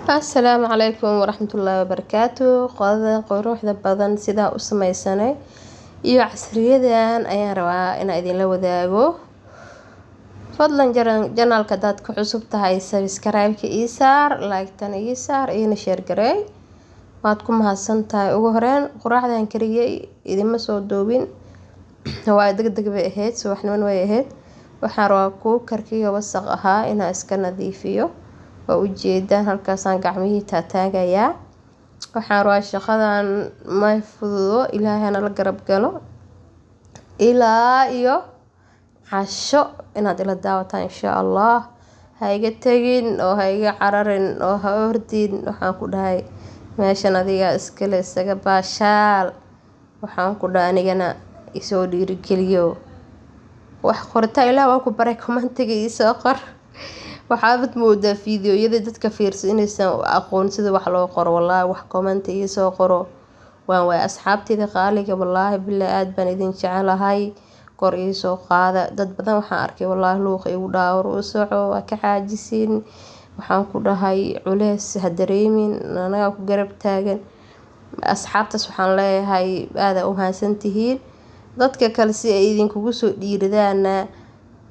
Asalaamu calaykum waraxmatullaahi wabarakaatu. Qodada quruxda badan sidaa u sameysanay iyo casriyadan ayaan rabaa inaan idinla wadaago. Fadlan janaalka hadaad ku cusub tahay, subscribe-ka ii saar, like-tana ii saar, iina share gareey. Waad ku mahadsan tahay. Ugu horeyn, quraacdan kariyey idima soo duubin, waa deg deg bay ahayd, subaxniman way ahayd. Waxaan rabaa cooker-kiyo wasaq ahaa inaan iska nadiifiyo. Waa ujeedaan, halkaasaan gacmihii taataagayaa. Waxaan rabaa, shaqadan ma fududo, Ilaahay la garab galo. Ilaa iyo casho inaad ila daawataan, insha Allah. Ha iga tegin oo ha iga cararin oo ha ordin. Waxaan ku dhahay, meeshan adiga iskale, isaga baashaal. Waxaan ku dhahay, anigana isoo dhiirigeliyo. Wax qoritaan Ilaah waa ku baray, comment-iga iisoo qor. Waxaad moodaa fiidiyoyada dadka fiirsa inaysan aqoon sida wax loo qoro. Wallaahi, wax comment iisoo qoro waan waay. Asxaabteyda qaaliga, wallaahi bilaa, aad baan idin jecelahay. Kor iisoo qaada. Dad badan waxaan arkay, wallaahi, luuqa igu dhaawar u soco, waa ka caajisin. Waxaan ku dhahay, culeys ha dareemin, anagaa ku garab taagan. Asxaabtaas waxaan leeyahay, aada u mahadsantihiin. Dadka kale si ay idinkugu soo dhiiridaana,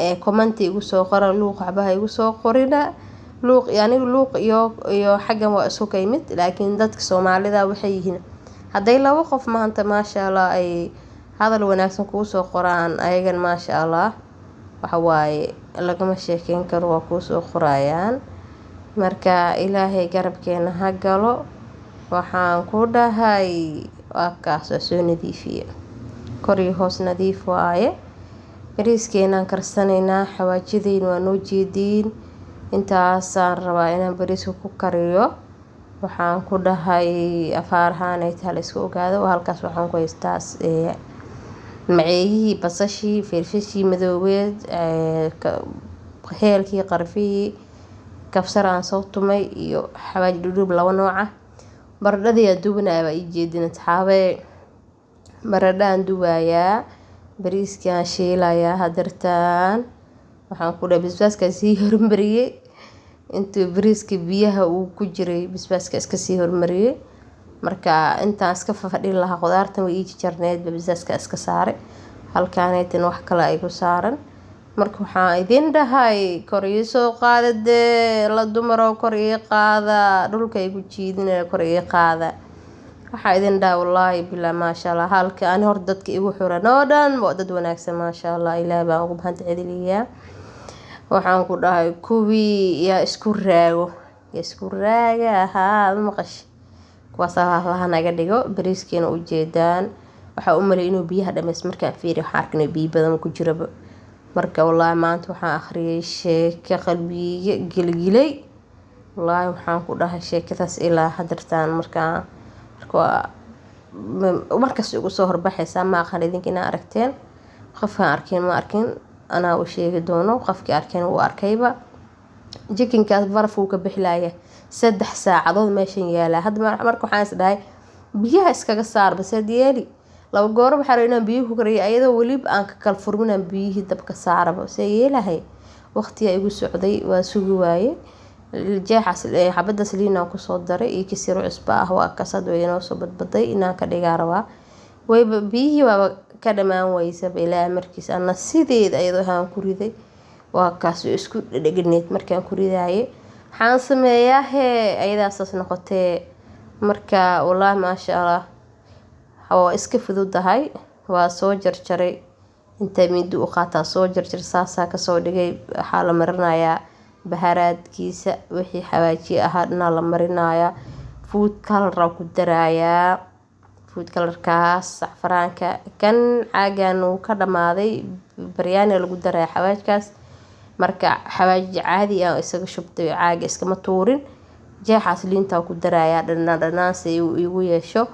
ee comment igu soo qora. Luuq waxba ha igu soo qorina. Luuq, anigu luuq iyo xaggan waa isku kay mid, laakiin dadka Soomaalida waxay yihiin, hadday laba qof maanta, maasha Allah, ay hadal wanaagsan kuu soo qoraan, ayagan, maasha Allah, waxa waaye lagama sheekeyn karo, waa kuu soo qorayaan. Marka Ilaahay garabkeena ha galo. Waxaan ku dhahay, waa kaas, waa soo nadiifiye, kor iyo hoos nadiif waaye. Bariiskeenaan karsanaynaa, xawaajideyna waa noo jeediin. Intaasaan rabaa inaan bariiska ku kariyo. Waxaan ku dhahay, afaarahaan ay tahay la isku ogaado. Halkaas waxaan ku haystaa maceeyihii, basashii, filfishii madoobeed, heelkii, qarfihii, kabsar aan soo tumay iyo xawaaji dhudhuub laba nooc ah. Baradhadii aan dubanaya waa ii jeedin, asxaabee. Baradhaan dubayaa, bariiskii aan shiilayaa hadartaan. Waxaan ku dhahay, basbaaskaa sii hormariyey. Intuu bariiska biyaha uu ku jiray, basbaaska iska sii hormariyey. Marka intaan iska fadhin lahaa, qudaartan way ii jarjarneed, basbaaska iska saaray. Halkaaneytan wax kale ay ku saaran. Marka waxaan idin dhahay, kor ii soo qaada dee, la dumaroo, kor ii qaada, dhulka igu jiidinaya, kor ii qaada. Waxaa idin dhahay, wallaahi bilaa, maasha Allah, halka ani horta dadka igu xiran oo dhan waa dad wanaagsan, maasha Allah. Ilaah baan ugu mahad celinayaa. Waxaan ku dhahay, kuwii yaa isku raago, yaa isku raaga ahaa, ma maqash? Kuwaas Allaha naga dhigo. Bariiskiina ujeedaan, waxaa u malay inuu biyaha dhameys. Markaan fiiriyo, waxaan arkay inuu biyo badan ku jiraba. Marka wallaahi, maanta waxaan akhriyay sheeko qalbiga gilgilay. Wallaahi, waxaan ku dhahay, sheekadaas ilaa hadartaan markaa marka waa markas igu soo horbaxaysaa. Ma aqaan idinka inaa aragteen. Qofkaan arkin ma arkin, anaa u sheegi doono. Qofkii arkeen wuu arkayba. Jikinkaas baraf uu ka bixilaaya, 3 saacadood meeshan yaalaa hadda. Marka waxaan is dhahay, biyaha iskaga saar, baseed yeeli. Laba gooro waxaa rabay inaan biyo ku kariyo, ayadoo weliba aan ka kala furmin biyihii dabka saaraba. See yeelahay? Waqtiyaa igu socday, waa sugi waaye. Jeexaas xabadaas liin aan kusoo daray iyo kisiro cusbo ah. Waa kaas, hadda way inoo soo badbaday, inaan ka dhigaa rabaa. Wayba biyihii waaba ka dhamaan waysaba. Ilaahay markiis, ana sideeda iyadoo ahaan ku riday. Waa kaas, way isku dhegdhegneed markaan ku ridaaye. Waxaan sameeyaa hee, ayadaa saas noqotee. Marka wallaahi, maasha Allah, waa iska fududahay. Waa soo jarjaray, inta mindi u qaataa soo jarjar, saasaa kasoo dhigay. Waxaa la marinayaa baharaadkiisa, wixii xawaajiye ahaa dhanaa la marinayaa. Food color aa ku darayaa, food color-kaas sacfaraanka kan caagan uu ka dhamaaday. Baryaani lagu daraya xawaajkaas. Marka xawaaji caadi ah isaga shubtay, caaga iskama tuurin. Jeexaas liintaa ku darayaa, dhanaan dhanaan si uu igu yeesho.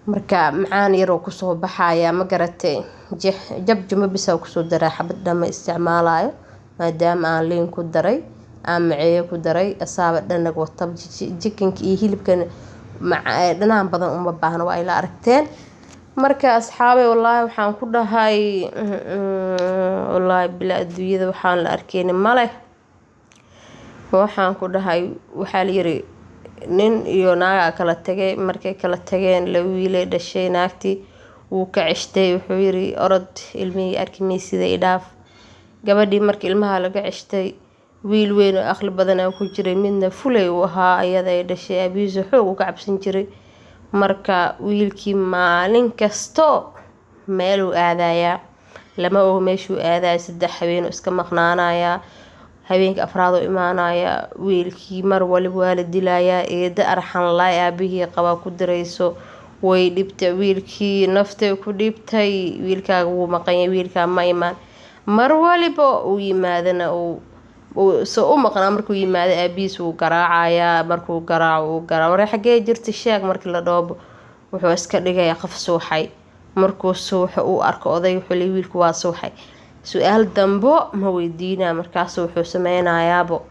Marka macaan yaroo kusoo baxaya, ma garatay? Jeex jab jumbo bisa kusoo daraa, xabad dhan ma isticmaalayo, maadaama aan liin ku daray, aan maceeyo ku daray, asaaba dhanag wata. Jikinka iyo hilibkan dhanaan badan uma baahno, waa ila aragteen. Marka asxaabay, wallaahi, waxaan ku dhahay, wallaahi bilaa, adduunyada waxaan la arkeynin male. Waxaan ku dhahay, waxaa la yiri Nin iyo naagaa kala tagay. Markay kala tageen, laba wiilay dhashay. Naagtii wuu ka ceshtay, wuxuu yiri orod, ilmihii arki sida idhaaf. Gabadhii marka ilmaha laga ceshtay, wiil weyn oo aqli badanaa ku jiray, midna fulay uu ahaa, ayada ay dhashay, aabihiisa xoog uu ka cabsan jiray. Marka wiilkii maalin kasto meeluu aadayaa lama ogo meeshuu aadaya. 3 habeenuu iska maqnaanayaa, habeenka afraad oo imaanaya. Wiilkii mar waliba waa la dilayaa. Eeda arxan laay aabihii qabaa ku dirayso, way dhibtay wiilkii, naftay ku dhibtay. Wiilkaaga wuu maqanyay, wiilkaa ma imaan. Mar waliba uu yimaadana uu soo u maqnaa, markuu yimaado aabihiis wuu garaacayaa. Markuu garaaco, uu garaaco, waree xaggee jirta sheeg markii la dhoobo, wuxuu iska dhigayaa qof suuxay. Markuu suuxo uu arko oday, wuxuu leeyahay wiilku waa suuxay, su-aal dambo ma weydiinaa. Markaasu wuxuu sameynayaabo,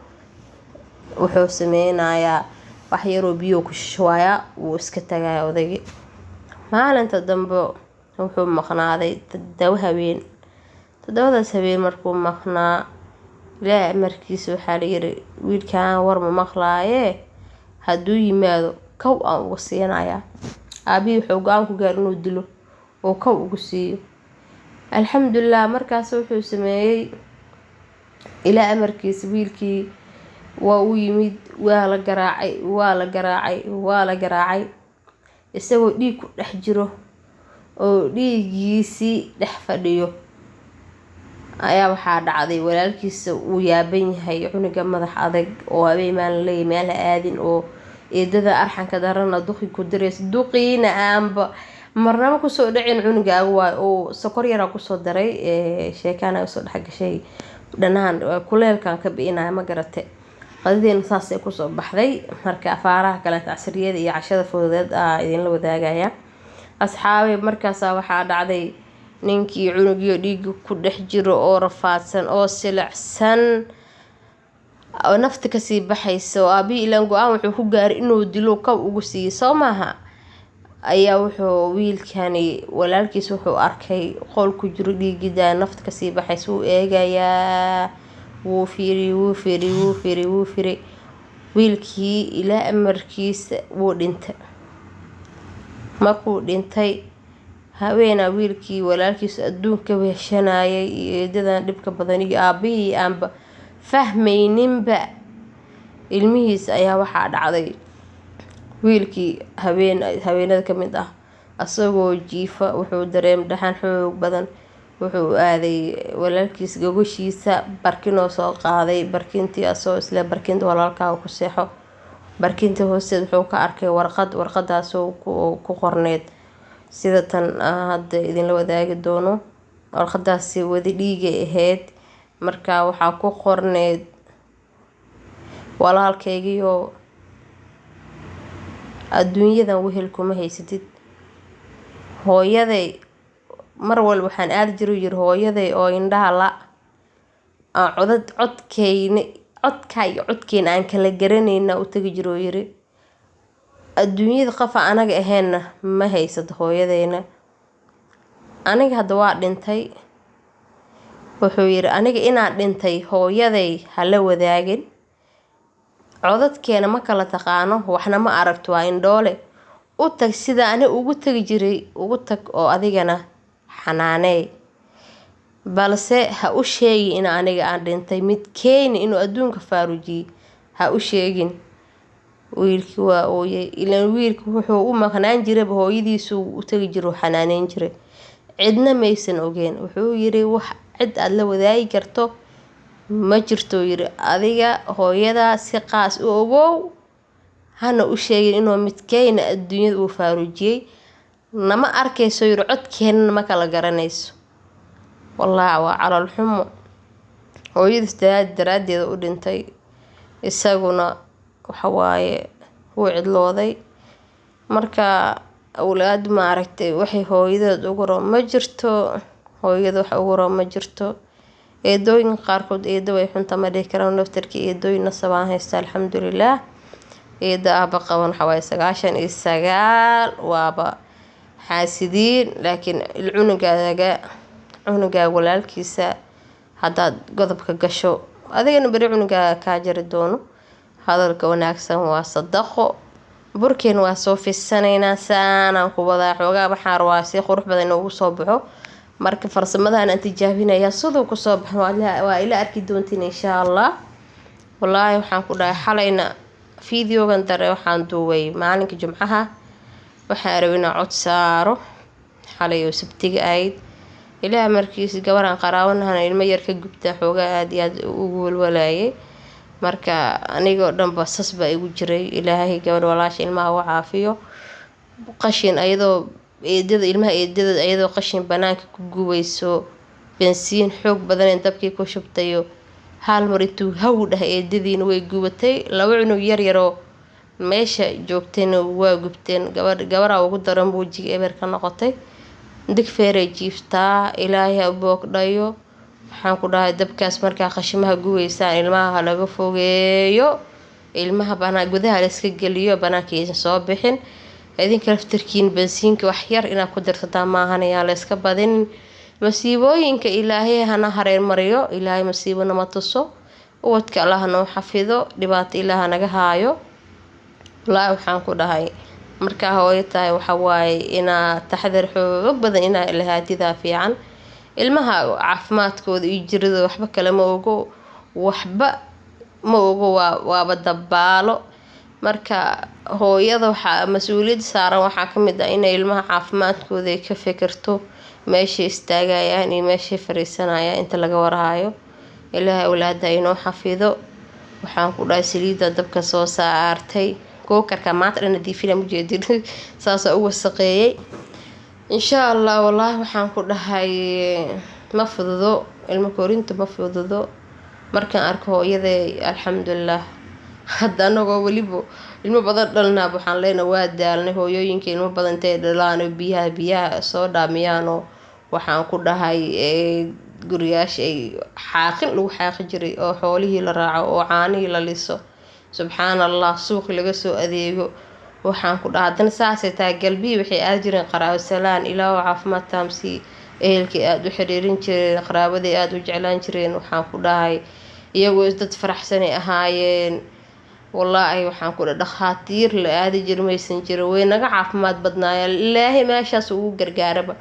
wuxuu sameynayaa wax yaroo biyo ku shubayaa, wuu iska tagayaa odaygii. Maalinta dambe wuxuu maqnaaday 7 habeen. 7daas habeen markuu maqnaa, Ilaahay amarkiisa waxaa layiri wiilkaan war ma maqlaaye, hadduu yimaado kow aan uga siinayaa. Aabihii wuxuu go-aan ku gaaray inuu dilo oo kow ugu siiyo. Alxamdulilah, markaas wuxuu sameeyey, Ilaa amarkiisa wiilkii waa uu yimid. Waa la garaacay, waa la garaacay, waa la garaacay, isagoo dhiig ku dhex jiro oo dhiiggiisii dhex fadhiyo ayaa waxaa dhacday walaalkiisa uu yaaban yahay cunuga madax adag oo habeen maalin leeyahay meel ha aadin, oo eedada arxanka darana duqi ku diraysa, duqiina aanba marnaba kusoo dhicin cunugaaga waayo. Oo sokor yaraa kusoo daray, sheekaana usoo dhexgashay, dhanahan kuleelkan ka bi'inaya, ma garate? Qadadeena saasay kusoo baxday. Marka afaaraha kale, casriyada iyo cashada fududeed aa idinla wadaagaya, asxaabay. Markaasaa waxaa dhacday ninkii cunugiyo dhiiga ku dhex jiro oo rafaadsan oo silacsan oo nafta kasii baxaysa, oo aabihii ilaan go-aan wuxuu ku gaaray inuu dilo kow ugu siiyo, soo maaha? Ayaa wuxuu wiilkani walaalkiis wuxuu arkay qol ku jiro, dhiigidaa nafta kasii baxaysa. Wuu eegayaa, wuu fiiri, wuu fiiri, wuu fiiri, wuu fiiri. Wiilkii Ilaa amarkiisa wuu dhintay. Markuu dhintay haweenaa wiilkii walaalkiisa adduunka weheshanayay iyo eedadan dhibka badan iyo aabihii aanba fahmayninba ilmihiisa, ayaa waxaa dhacday wiilkii habeen habeenada ka mid ah asagoo jiifa wuxuu dareemay dhaxan xoog badan. Wuxuu aaday walaalkiis gogoshiisa, barkinoo soo qaaday. Barkintii asagoo isle barkinta walaalkaaga ku seexo, barkinta hoosteed wuxuu ka arkay warqad. Warqadaasoo ku qorneyd sida tan hadda idinla wadaagi doono. Warqadaasi wadi dhiigay ahayd. Marka waxaa ku qorneyd: walaalkaygiyo, adduunyadan wehel kuma haysatid. Hooyaday mar walba waxaan aadi jiray, yiri, hooyaday oo indhaha la aan codad codkeyna, codkaa iyo codkeena aan kala garanayna u tagi jiro, yiri. Adduunyada qofa anaga ahaynna ma haysato hooyadeyna. Aniga hadda waa dhintay. Wuxuu yiri aniga inaan dhintay hooyaday hala wadaagin. Codadkeena ma kala taqaano, waxna ma aragto, waa indhoole. U tag sida ani ugu tagi jiray ugu tag, oo adigana xanaaneey, balse ha u sheegin in aniga aan dhintay. Midkeeni inuu adduunka faarujiyey ha u sheegin. Wiilkii waa ooyay. Ilaan wiilku wuxuu u maqnaan jirayba hooyadiisuu u tagi jira, u xanaaneyn jiray, cidna maysan ogeen. Wuxuu yiri wax cid aada la wadaagi karto ma jirto, yiri. Adiga hooyadaa si qaas u ogow, hana u sheegin inuu midkeyna adduunyada uu faarujiyey. Nama arkayso, yiri, codkeenana ma kala garanayso. Wallaahi waa calool xumo. Hooyadiis daraaddeeda u dhintay, isaguna waxawaaye wuu cidlooday. Marka awlaad ma aragtay, waxay hooyadeed ugu roon ma jirto, hooyada wax ugu roon ma jirto. Eedooyinka qaarkood, eedo way xunta ma dhihi karaan, naftarkii eedooyin nasabaan haysta, alxamdulilaah. Eeda aaba qaban waxawaaye 99 waaba xaasidiin. Laakiin cunugaaga, cunugaaga walaalkiisa haddaad godobka gasho, adigana beri cunugaaga kaa jari doono. Hadalka wanaagsan waa sadaqo. Burkeen waa soo fidsanaynaa, saanaan ku wadaa xoogaa. Waxaan rabaa si qurux badan inoogu soo baxo. Marka farsamadan aan tijaabinayaa siduu kusoo baxo waa ila arki doontiin insha Allah. Wallaahi waxaan ku dhahay xalayna fideogan dare waxaan duubay maalinka Jumcaha. Waxaan rabay inaan cod saaro xalay oo Sabtiga ahayd. Ilaah markiis gabaraan qaraabanahan ilmo yar ka gubta, xoogaa aada iyo aada ugu walwalayay. Marka anigoo dhanba sas baa igu jiray. Ilaahay gabadh walaasha ilmaha u caafiyo. Qashin ayadoo eedada ilmaha eedada ayadoo qashin banaanka ku gubayso, bensiin xoog badan dabkii ku shubtayo, hal mar intuu haw dhahay eedadiina way gubatay. Laba cunug yar yaroo meesha joogtayna waa gubteen. Gabadh gabaraa ugu daran, wejiga eber ka noqotay, digfeeray jiiftaa. Ilaahay ha boogdhayo. Waxaan ku dhahay dabkaas markaa qashimaha gubaysaan ilmaha ha laga fogeeyo, ilmaha banaa gudaha la iska geliyo, banaanka aysan soo bixin. Idinka laftarkiin bensiinka wax yar inaad ku darsataan maahan, ayaan la iska badinin. Masiibooyinka Ilaahay hana hareer mariyo. Ilaahay masiibo nama tuso. Ubadka Allah noo xafido, dhibaato Ilaah naga haayo. Wallaahi waxaan ku dhahay markaa hooyo tahay waxa waaye inaa taxadar xoog badan inaa lahaatidaa fiican. Ilmaha caafimaadkooda iyo jirida waxba kale ma ogo, waxba ma ogo, waaba dabaalo. Marka hooyada waxaa mas-uuliyad saaran waxaa kamid ah inay ilmaha caafimaadkooda ay ka fikirto, meeshay istaagayaan iyo meeshay fariisanayaan inta laga warhayo. Ilaahay awlaada inoo xafido. Waxaan ku dhahay saliidda dabka soo saartay, kookarka maanta dhan nadiifina mujeedin, saasaa u wasaqeeyay insha Allah. Wallaahi waxaan ku dhahay ma fududo ilmo korinta, ma fududo. Markaan arko hooyaday, alxamdulilah, hadda anagoo weliba ilmo badan dhalnaaba waxaan leenahay waa daalnay. Hooyooyinka ilmo badan intay dhalaan oo biyaha biyaha soo dhaamiyaanoo, waxaan ku dhahay guriyaasha ay xaaqin lagu xaaqi jiray oo xoolihii la raaco oo caanihii la liso, subxaan Allah, suuqi laga soo adeego. Waxaan ku dhahay haddana saasay tahay galbihii waxay aadi jireen qaraabo salaan. Ilaahu caafimaad taamsii. Ehelkay aada u xiriirin jireen, qaraabaday aada u jeclaan jireen. Waxaan ku dhahay iyagoo dad faraxsanay ahaayeen. Wallaahi waxaan ku dhahay dhakhaatiir la aadi jiri maysan jirin, way naga caafimaad badnaayeen. Ilaahay meeshaas ugu gargaaraba.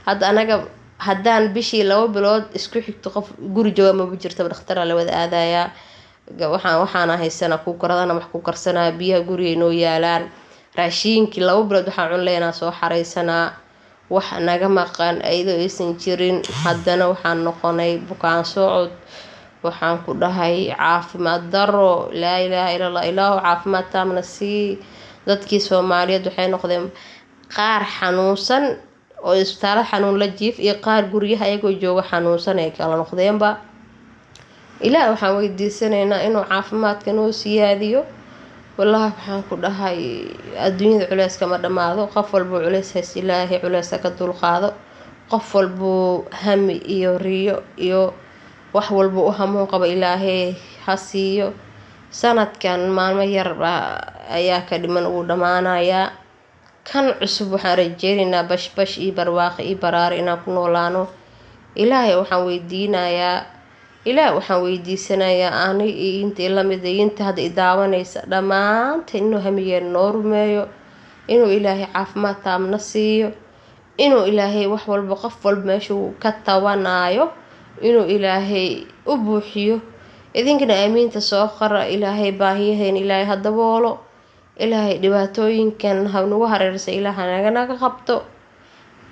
Hadda anaga haddaan bishii 2 bilood isku xigto qof guri jooga maba jirtaba, dhakhtaraa la wada aadayaa. Waxaana haysanaa kuukaradana wax ku karsanaa, biyaha guriga noo yaalaan, raashiinkii 2 bilood waxaan cun leynaa soo xareysanaa. Wax naga maqan ayadoo aysan jirin haddana waxaan noqonay bukaan socod. Waxaan ku dhahay caafimaad daro. Laa ilaaha illa Allah. Ilaahu caafimaad taamna sii. Dadkii Soomaaliyeed waxay noqdeen qaar xanuunsan oo isbitaalo xanuun la jiif iyo qaar guryaha ayagoo jooga xanuunsan ay kala noqdeenba. Ilaah waxaan weydiisanaynaa inuu caafimaadka noo siyaadiyo. Wallaahi waxaan ku dhahay adduunyada culeys kama dhammaado. Qof walbuu culeys haysta Ilaahay culeyska ka dulqaado. Qof walbuu hami iyo riyo iyo wax walba u hamuun qabo Ilaahay ha siiyo. Sanadkan maalmo yar ayaa ka dhiman, wuu dhammaanayaa. Kan cusub waxaan rajeynaynaa bashbash iyo barwaaqo iyo baraaro inaan ku noolaano. Ilaahay waxaan weydiinayaa, Ilaah waxaan weydiisanayaa ani iyo inta lamid iyo inta hadda i daawanaysa dhammaanteen inuu hamigeena noo rumeeyo, inuu Ilaahay caafimaad taamna siiyo, inuu Ilaahay wax walba qof walba meeshuu ka tabanaayo inuu Ilaahay u buuxiyo. Idinkana aamiinta soo qora. Ilaahay baahiyaheen Ilaahay ha daboolo. Ilaahay dhibaatooyinkan ha nagu hareersan Ilaah hanaga naga qabto.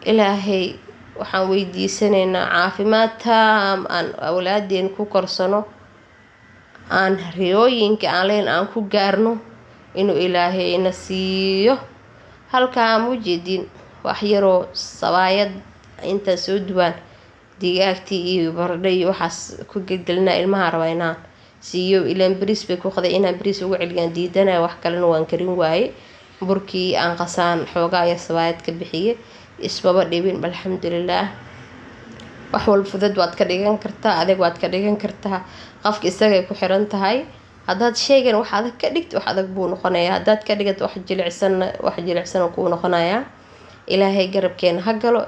Ilaahay waxaan weydiisanaynaa caafimaad taam aan awlaadeen ku korsano, aan riyooyinka aan leen aan ku gaarno, inuu Ilaahay na siiyo. Halkaa ma ujeedin wax yaroo sabaayad intaan soo duwaan digaagtii iyo baradho iyo waxaas ku gelgelinaa. Ilmaha rabaa inaan siiyo, ilaan bariis bay ku qaday, inaan bariis ugu celiyaan diidanaya. Wax kalena waan karin waaye. Burkii aan qasaan xoogaa yar sabaayad ka bixiyay, ismaba dhibin, alxamdulilaah. Wax walba fudud waad ka dhigan kartaa, adeeg waad ka dhigan kartaa, qofka isagay ku xiran tahay. Haddaad sheygan wax adag ka dhigto wax adag buu noqonayaa, haddaad ka dhigato wax jilicsanna wax jilicsan kuu noqonayaa. Ilaahay garabkeena ha galo.